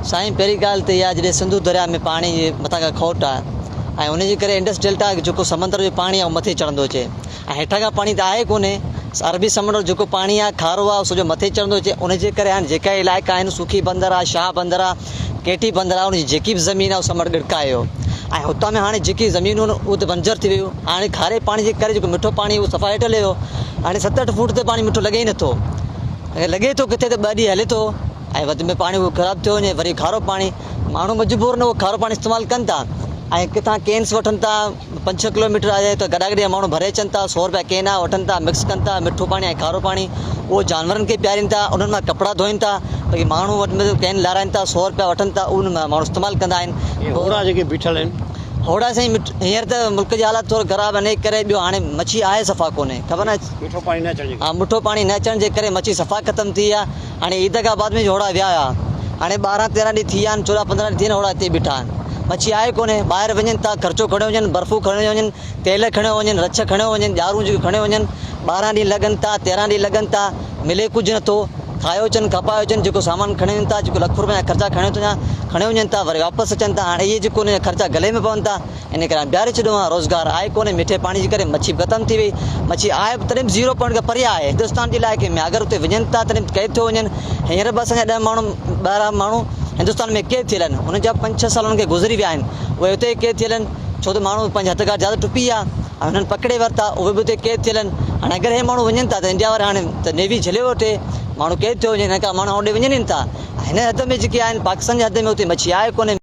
سائين پهرين ڳالهه ته اها جڏهن سنڌو درياء ۾ پاڻي جي مٿان کان کوٽ آهي ۽ ان جي ڪري انڊس ڊيلٽا جيڪو سمندر جو پاڻي آهي اهو مٿي چڙهندو اچي ۽ هيٺان کان پاڻي ته آهي ڪونهي عربي سمنڊ جو جيڪو پاڻي آهي کارو آهي سڄو مٿي چڙهندو اچي ان جي ڪري هاڻي جيڪا علائقا آهن سوکي بندر آهي شاهه بندر آهي ڪيٽي بندر آهي ان جي جيڪي به زمين آهي اهو سمنڊ ڳڙڪايو ۽ هتان ۾ هاڻي جيڪي زمينون آهن اهي ته بنجر ٿي ويون هاڻي کاري پاڻي جي ڪري جيڪو مٺو پاڻي اهو صفا هيٺ هلي ويو هاڻي ست اٺ فوٽ تي پاڻي مٺو لڳي ئي نٿو لڳي ٿو ڪٿي ته ٻه ڏينهن هلي ٿو ۽ وڌ ۾ پاڻي اهو خراب ٿيو وڃي وري کارو پاڻي ماڻهو مجبور آهن اهو کارو پاڻي استعمال ڪن ٿا ۽ ڪٿان ڪينس وٺن ٿا پنج ڇهه ڪلو ميٽر آهي ته گڏا گڏي ماڻهو ڀري اچن ٿا سو روپيا ڪين آهي وٺن ٿا مڪس ڪن ٿا مٺو پاڻي ۽ کارو پاڻي اهو جانورن کي پيارين ٿا انهن مان ڪپڙا ڌوئن ٿا باقي ماڻهو وٽ ۾ ڪين لارائن ٿا سو روپيا وٺن ٿا ان مان ماڻهو استعمال ڪندا آهن. هوڙا جيڪي بيٺل آهن. هوڙا سائين هينئر ته ملڪ جي حالات ٿورو خراب آهن ڪري ٻيو هاڻي مڇي آهي صفا ڪونهي خبر ناهي. مٺو پاڻي نه اچڻ جي ڪري. ها مٺو پاڻي نه اچڻ جي ڪري مڇي صفا ختم ٿي آهي. هاڻي عيد کان بعد ۾ هوڙا ويا هيا. هاڻي 12 13 ڏينهن ٿي ويا آهن، 14 15 ڏينهن ٿي ويا آهن هوڙا هتي بيٺا آهن. مڇي آهي ڪونهي، ٻاهر وڃن ٿا، خرچو کڻيو وڃن، برفون کڻيو وڃن، تيل کڻيو وڃن، رڇ کڻيو وڃن، ڄارون جيڪي کڻيو وڃن، 12 ڏينهن لڳن ٿا، 13 ڏينهن لڳن ٿا، ملي ڪجهه نٿو، کايو اچن، کپايو اچن، جيڪو سامان کڻي وڃن ٿا، جيڪو لک روپين جا خرچا کڻيو ٿا کڻيو وڃن ٿا، وري واپس اچن ٿا، هاڻي اهي جيڪو انهن جا خرچا گلي ۾ پون ٿا. ان ڪري هاڻي بيهاري ڇڏيو آهي روزگار آهي ڪونهي مٺي پاڻي جي ڪري مڇي به ختم ٿي وئي مڇي آهي به تڏهن به زيرو پوائنٽ کان پري آهي هندستان جي علائقي ۾ اگر اتي وڃن ٿا تڏهن به قيد ٿيو وڃن هينئر به اسان جا ڏهه ماڻهو 12 ماڻهو هندستان ۾ قيد ٿيل آهن انهن جا پنج ڇهه سال انهن کي گذري ويا آهن اهي اتي ئي قيد ٿيل آهن ڇو ته ماڻهو پنهنجي هٿ کان زياده ٽپي ويا ۽ هنن پڪڙي ورتا اهي به اتي قيد ٿيل آهن هاڻي اگر هي ماڻهو وڃن ٿا ته انڊيا وارا هاڻي ته نيوي جهليو وٺي ماڻهو قيد ٿيو وڃن هن کان ماڻهو هوڏي وڃن ئي نٿا هن حد ۾ جيڪي آهن پاڪستان جي حد ۾ اتي مڇي آهي ڪونهي.